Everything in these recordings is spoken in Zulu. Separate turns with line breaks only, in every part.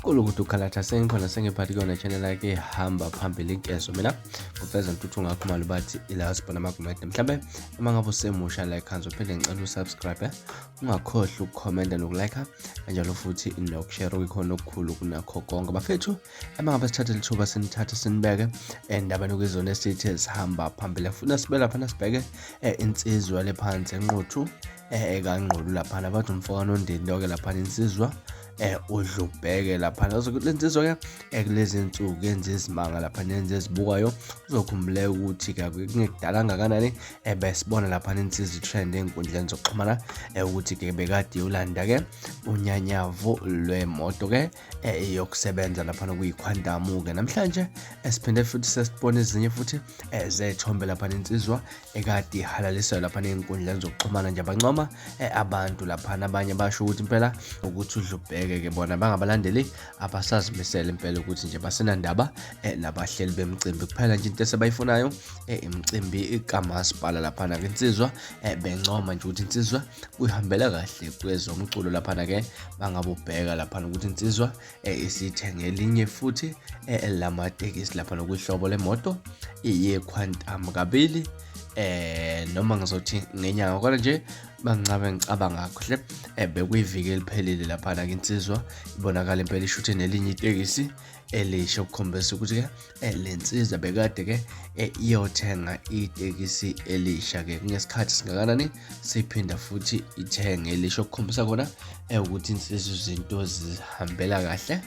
Kulukuthi ukhalatha sengikhona sengiphathi kuyona channel yakhe ihamba phambili inkezo mina kuveza ntuthu ngakhumalo bathi ila sibona amagumede mhlambe uma ngabe usemusha like khanzo phinde ngicela usubscribe ungakhohlwa ukukhomenta nokulike kanjalo futhi nokushare okukhona okukhulu kunakho konke bafethu uma ngabe sithathe lithuba sinithathe sinibeke endabeni kwizona esithi ezihamba phambili funa sibe laphana sibheke insizwa lephansi enquthu ekangqulu laphana bathi umfoka nondindo-ke laphana insizwa udlubheke laphana le nsizwa-ke kulezi nsuku yenza izimanga laphana yenza ezibukayo uzokhumbuleka ukuthi-ke kungekudala kangakanani besibona laphana insizwa i-trend ey'nkundleni zokuxhumana ukuthi-ke bekade yolanda-ke unyanyavu lwemoto-ke yokusebenza laphana kuyikhwantamu-ke namhlanje esiphinde futhi sesibona ezinye futhi zethombe laphana insizwa ekade ihalaliselwa laphana ey'nkundleni zokuxhumana nje bancoma abantu laphana abanye basho ukuthi impela ukuthi udlubheke-ke bona bangabalandeli abasazimisele impela ukuthi nje basenandaba nabahleli bemcimbi kuphela nje into esebayifunayo imicimbi kamasipala laphana-ke insizwa bencoma nje ukuthi insizwa kuyihambela kahle kwezomculo laphana-ke bangabubheka laphana ukuthi insizwa isithenge elinye futhi lamatekisi lapha nokuhlobo lemoto iye-quantum kabili noma ngizothi ngenyanga kodwa nje bangicabe ngicabanga kahle bekuyiviki eliphelile laphana ke insizwa ibonakala impela ishuthe nelinye itekisi elisha ukukhombisa ukuthi-ke le nsizwa bekade-ke iyothenga itekisi elisha-ke kungesikhathi singakanani siphinda futhi ithenge elisha okukhombisa kona ukuthi insizwa izinto zihambela kahle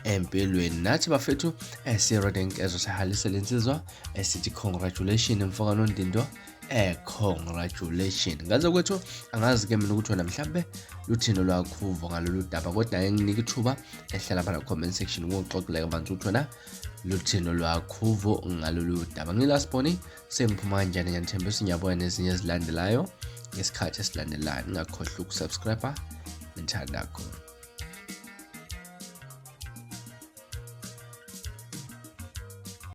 empilweni nathi bafethu siroda inkezo sihalise le nsizwa esithi congratulation mfoka nondindo congratulation ngaze kwethu angazi ke mina ukuthi wena mhlambe luthini olwakho uvo ngalolu daba kodwa ngeke nginike ithuba ehlala phana comment section kungoxoxeleka bantu ukuthi wena luthini olwakho uvo ngalolu daba ngilasiboni sengiphuma kanjani ngiyanithembisa ngiyabona nezinye ezilandelayo ngesikhathi esilandelayo ningakhohlwa ukusubscribe ngithanda khona.